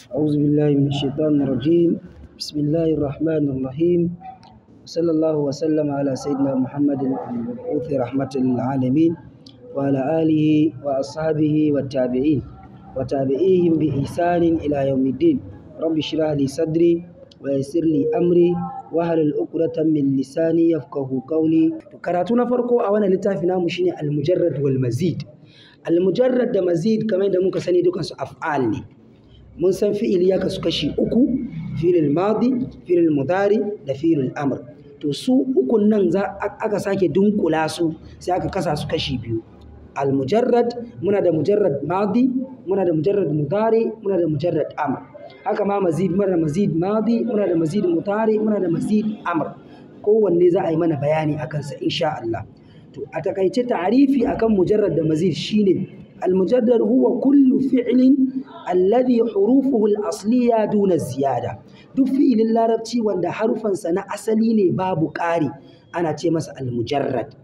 أعوذ بالله من الشيطان الرجيم. بسم الله الرحمن الرحيم. صلى الله وسلم على سيدنا محمد المبعوث رحمة للعالمين وعلى آله وأصحابه والتابعين وتابعيهم بإحسان إلى يوم الدين. رب اشرح لي صدري ويسر لي أمري wahalul uqdatan min lisani yafqahu qawli. Karatu na farko a wannan littafi namu shine al-mujarrad wal mazid. Al-mujarrad da mazid kamar yadda muka sani dukan su af'al ne. Mun san fi'ili ya kasu kashi uku: fi'il madi, fi'il mudari da fi'il amr. To su ukun nan za aka sake dunkula su sai aka kasa su kashi biyu. Al-mujarrad, muna da mujarrad madi, muna da mujarrad mudari, muna da mujarrad amr. Haka ma mazid, muna da mazid madi, muna da mazid mudari, muna da mazid amr. Kowanne za a yi mana bayani akan sa insha Allah. To a takaice ta'arifi akan mujarrad da mazid shine al-mujarrad huwa kullu fi'lin alladhi hurufuhu al-asliya duna ziyada. Duk fi'ilin larabci wanda harufansa na asali ne babu ƙari ana ce masa al-mujarrad.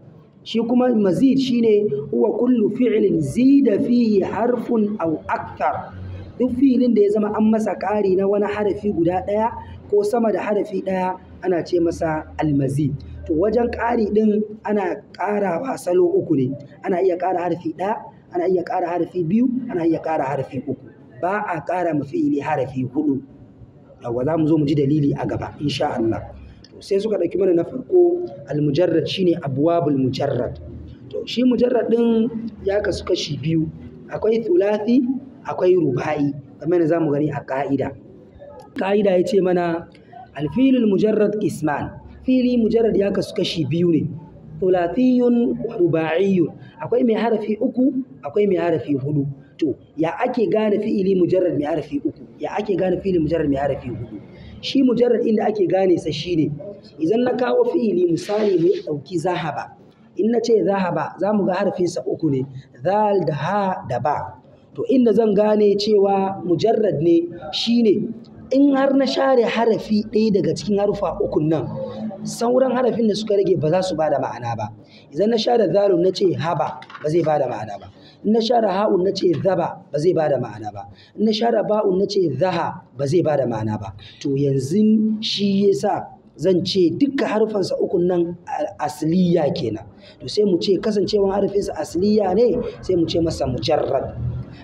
Shi kuma mazid shine huwa kullu fi'lin zida fihi harfun aw akthar. Duk fi'ilin da ya zama an masa ƙari na wani harafi guda ɗaya ko sama da harafi ɗaya ana ce masa almazid. To wajen ƙari ɗin ana ƙarawa salo uku ne. Ana iya ƙara harafi ɗaya, ana iya ƙara harafi biyu, ana iya ƙara harafi uku. Ba a ƙara ma fi'ili harafi huɗu. Yawwa, za mu zo mu ji dalili a gaba insha Allah. To sai suka ɗauki mana na farko almujarrad shine abwabul mujarrad. To shi mujarrad ɗin ya kasu kashi biyu. Akwai thulathi, akwai ruba'i, kamar yadda zamu gani a ƙa'ida. Ƙa'ida ya ce mana alfilul mujarrad qisman. Fili mujarrad ya kasu kashi biyu ne, thulathiyun wa ruba'iyyun. Akwai mai harafi uku, akwai mai harafi hudu. To ya ake gane fi'ili mujarrad mai harafi uku? Ya ake gane fi'ili mujarrad mai harafi hudu? Shi mujarrad inda ake gane sa shine idan na kawo fi'ili misali mu ɗauki zahaba. In na ce zahaba za mu ga harafinsa uku ne, zal da ha da ba. To inda zan gane cewa mujarrad ne shine in har na share harafi ɗaya daga cikin harufa ukun nan, sauran harafin da suka rage ba za su bada ma'ana ba. Idan na share zalun na ce haba ba zai bada ma'ana ba. In na share ha'un na ce zaba ba zai bada ma'ana ba. In na share ba'un na ce zaha ba zai bada ma'ana ba. To yanzu shi yasa zan ce dukkan harufansa ukun nan asliya kenan. To sai mu ce kasancewan harafinsa asliya ne sai mu ce masa mujarrad.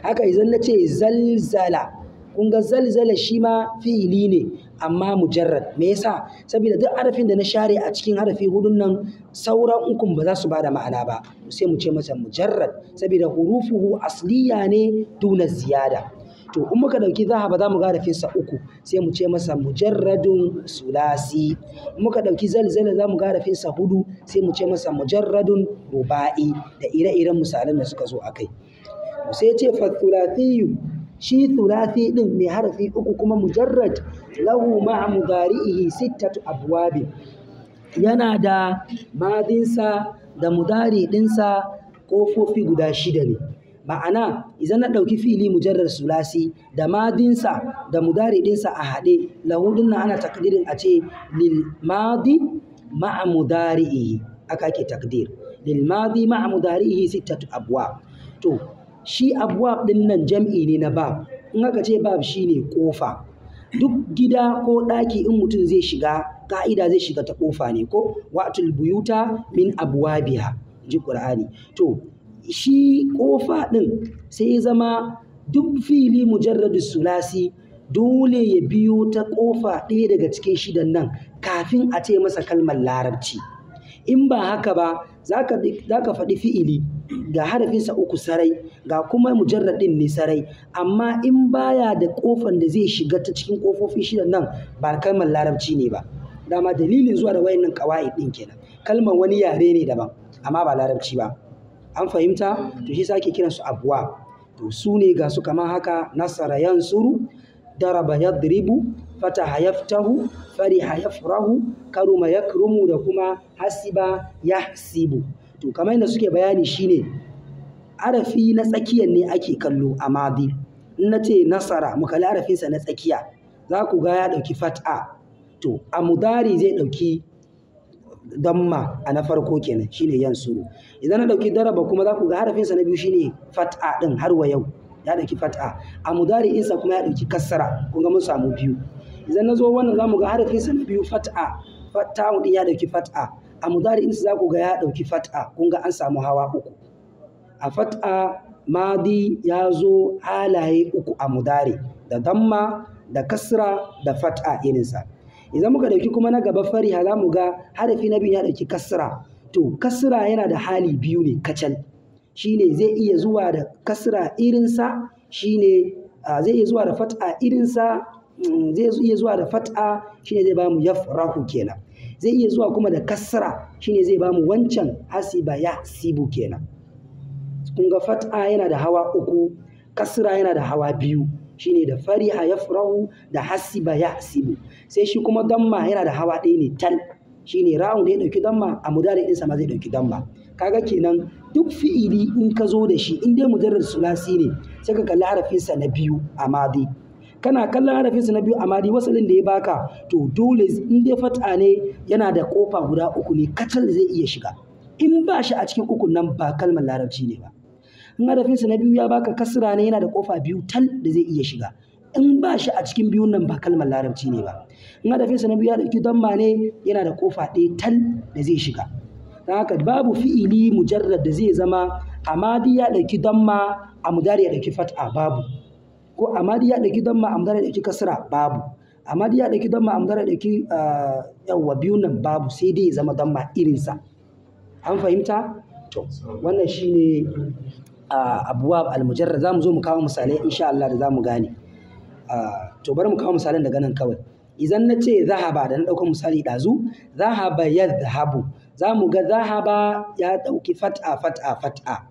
Haka idan na ce zalzala, kun ga zalzala shi ma fi'ili ne amma mujarrad. Me yasa? Saboda duk harafin da na share a cikin harafi hudun nan sauran ukun ba za su bada ma'ana ba. To sai mu ce masa mujarrad saboda hurufuhu asliya ne duna ziyada. To in muka ɗauki zahaba za mu ga harafinsa uku sai mu ce masa mujarradun sulasi. In muka ɗauki zalzala za mu ga harafinsa hudu sai mu ce masa mujarradun ruba'i da ire-iren misalan da suka zo a kai. Sai ya ce fathulathiyu, shi thulathi ɗin mai harafi uku kuma mujarrad, lahu ma'a mudari'ihi sittatu abwabi. Yana da madinsa da mudari ɗinsa ƙofofi guda shida ne. Ma'ana idan na ɗauki fi'ili mujarrad sulasi da madinsa da mudari ɗinsa a haɗe, lahu ɗin nan ana takdirin a ce lil madi ma'a mudari'ihi, aka ake takdir lil madi ma'a mudari'ihi sittatu abwab. To shi abwab ɗin nan jam'i ne na bab. In aka ce bab shine ƙofa. Duk gida ko ɗaki in mutum zai shiga, ƙa'ida zai shiga ta ƙofa ne ko wa'tul buyuta min abwabiha, ji Qur'ani. To shi ƙofa ɗin sai ya zama duk fi'ili mujarradu sulasi dole ya biyo ta ƙofa ɗaya daga cikin shidan nan kafin a ce masa kalmar larabci. In ba haka ba za ka faɗi fi'ili ga harafinsa uku sarai ga kuma mujarrad ɗin ne sarai, amma in baya da ƙofan da zai shiga ta cikin ƙofofi shidan nan ba kalmar larabci ne ba. Dama dalilin zuwa da wayannan ƙawa'id ɗin kenan. Kalmar wani yare ne daban amma ba larabci ba. An fahimta? To shi sake kiransu abwab. To su ne ga su kamar haka: nasara yansuru, daraba yadribu, fataha yaftahu, fariha yafrahu, karuma yakrumu da kuma hasiba yahsibu. To kamar yadda suke bayani shine harafi na tsakiyar ne ake kallo a madi. In na ce nasara mu kalli harafinsa na tsakiya, za ku ga ya ɗauki fat'a. To a mudari zai ɗauki damma a na farko kenan shine yansuru. Idan na ɗauki daraba kuma za ku ga harafinsa na biyu shine fat'a ɗin har wa yau. ya ɗauki fat'a. A mudari'insa kuma ya ɗauki kasra. Kun ga mun samu biyu. Idan na zo wannan za mu ga harafinsa na biyu fat'a, ta'un ɗin ya ɗauki fat'a. A mudari'insa za ku ga ya ɗauki fat'a. Kun ga an samu hawa uku. A fat'a madi ya zo halaye uku a mudari, da damma, da kasra, da fat'a irinsa. Idan muka ɗauki kuma na gaba fariha, za mu ga harafi na biyu ya ɗauki kasra. To kasra yana da hali biyu ne kacal. Shine zai iya zuwa da kasra irinsa, shine zai iya zuwa da fat'a irinsa, zai iya zuwa da fat'a shine zai bamu yafrahu kenan. Zai iya zuwa kuma da kasra shine zai bamu wancan hasiba yahsibu kenan. Kun ga fat'a yana da hawa uku, kasra yana da hawa biyu, shine da fariha yafrahu da hasiba yahsibu. Sai shi kuma damma yana da hawa ɗaya ne tal, shine ra'un da ya ɗauki damma a mudari ɗinsa ma zai ɗauki damma. Kaga kenan duk fi'ili in ka zo da shi in dai mujarrad sulasi ne, sai ka kalli harafinsa na biyu a madi. Kana kallon harafinsa na biyu a madi, wasalin da ya baka to dole in dai fat'a ne yana da kofa guda uku ne kacal zai iya shiga. In ba shi a cikin ukun nan ba kalmar larabci ne ba. In harafinsa na biyu ya baka kasra ne, yana da kofa biyu tal da zai iya shiga. In ba shi a cikin biyun nan ba kalmar larabci ne ba. In harafinsa na biyu ya ɗauki damma ne, yana da kofa ɗaya tal da zai shiga. Don haka babu fi'ili mujarrad da zai zama amadi ya ɗauki damma a mudari ya ɗauki fat'a, babu. Ko amadi ya ɗauki damma a mudari ya ɗauki kasra, babu. Amadi ya ɗauki damma a mudari ya ɗauki yawwa biyun nan babu, sai dai ya zama damma irinsa. An fahimta? To wannan shine abuwab al-mujarrad. Zamu zo mu kawo misalai insha Allah da zamu gane. To bari mu kawo misalan daga nan kawai. Idan na ce zahaba, da na ɗauka misali ɗazu, zahaba yadhhabu, za mu ga zahaba ya ɗauki fat'a fat'a fat'a,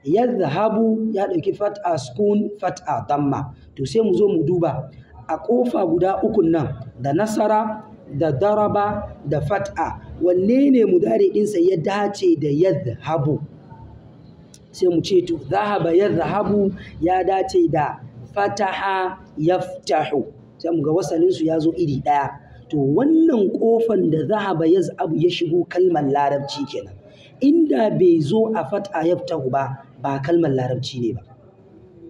yadhhabu ya ɗauki fat'a sukun fat'a damma. To sai mu zo mu duba a ƙofa guda ukun nan, da nasara, da daraba, da fat'a, wanne ne mudari ɗinsa ya dace da yadhhabu? Sai mu ce to zahaba yadhhabu ya dace da fataha yaftahu. Sai mu ga wasalinsu ya zo iri ɗaya. To wannan ƙofan da zahaba yaz'abu ya shigo kalmar larabci kenan. Inda bai zo a fat'a yaftahu ba, ba kalmar larabci ne ba.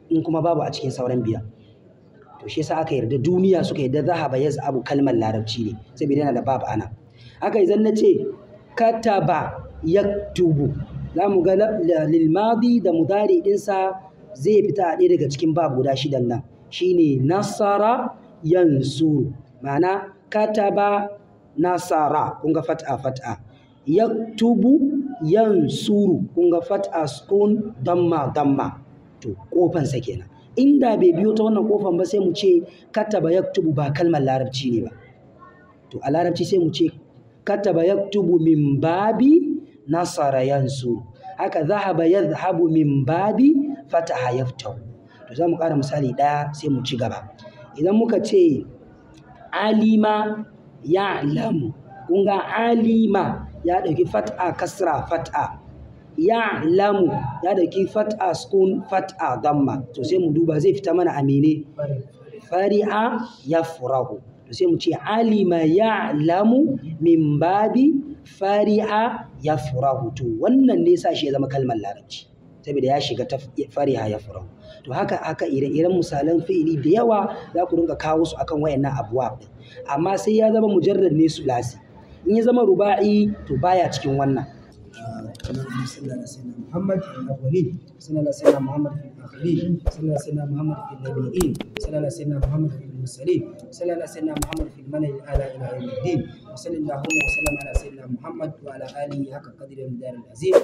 In kuma babu a cikin sauran biyar. To shi yasa aka yarda, duniya suka yarda zahaba yaz'abu kalmar larabci ne, saboda yana da babu ana. Haka idan na ce kataba yaktubu, za mu ga lil madi da mudari ɗinsa zai fita a ɗaya daga cikin babu guda shidan nan, shine nasara yansuru. Ma'ana kataba nasara, kun ga fat'a fat'a, yaktubu yansuru, kun ga fat'a sukun damma damma. To kofansa kenan. Inda bai biyo ta wannan kofan ba sai mu ce kataba yaktubu ba kalmar larabci ne ba. To a larabci sai mu ce kataba yaktubu min babi nasara yansuru. Haka zahaba yadhhabu min babi fataha yaftahu. To za mu ƙara misali ɗaya sai mu ci gaba. Idan muka ce alima ya'lamu, kun ga alima ya ɗauki fat'a kasra fat'a, ya'lamu ya ɗauki fat'a sukun fat'a damma. To sai mu duba zai fita mana a mene? Fari'a yafrahu. To sai mu ce alima ya'lamu min babi fari'a yafrahu. To wannan ne sa shi ya zama kalmar larabci, saboda ya shiga ta fariha yafrahu. To haka haka ire-iren misalan fi'ili da yawa za ku rinka kawo su akan wayannan abuwa din. Amma sai ya zama mujarrad ne sulasi. In ya zama ruba'i to baya cikin wannan. Muhammad al-awwalin, sallallahu alaihi wasallam Muhammad fil akhirin, sallallahu alaihi wasallam Muhammad fil nabiyyin, sallallahu alaihi wasallam Muhammad fil mursalin, sallallahu alaihi wasallam Muhammad fil mala'il a'la ila yawmiddin. Wa sallallahu wa sallama ala sayyidina Muhammad wa ala alihi haqqa qadri wa miqdaril azim.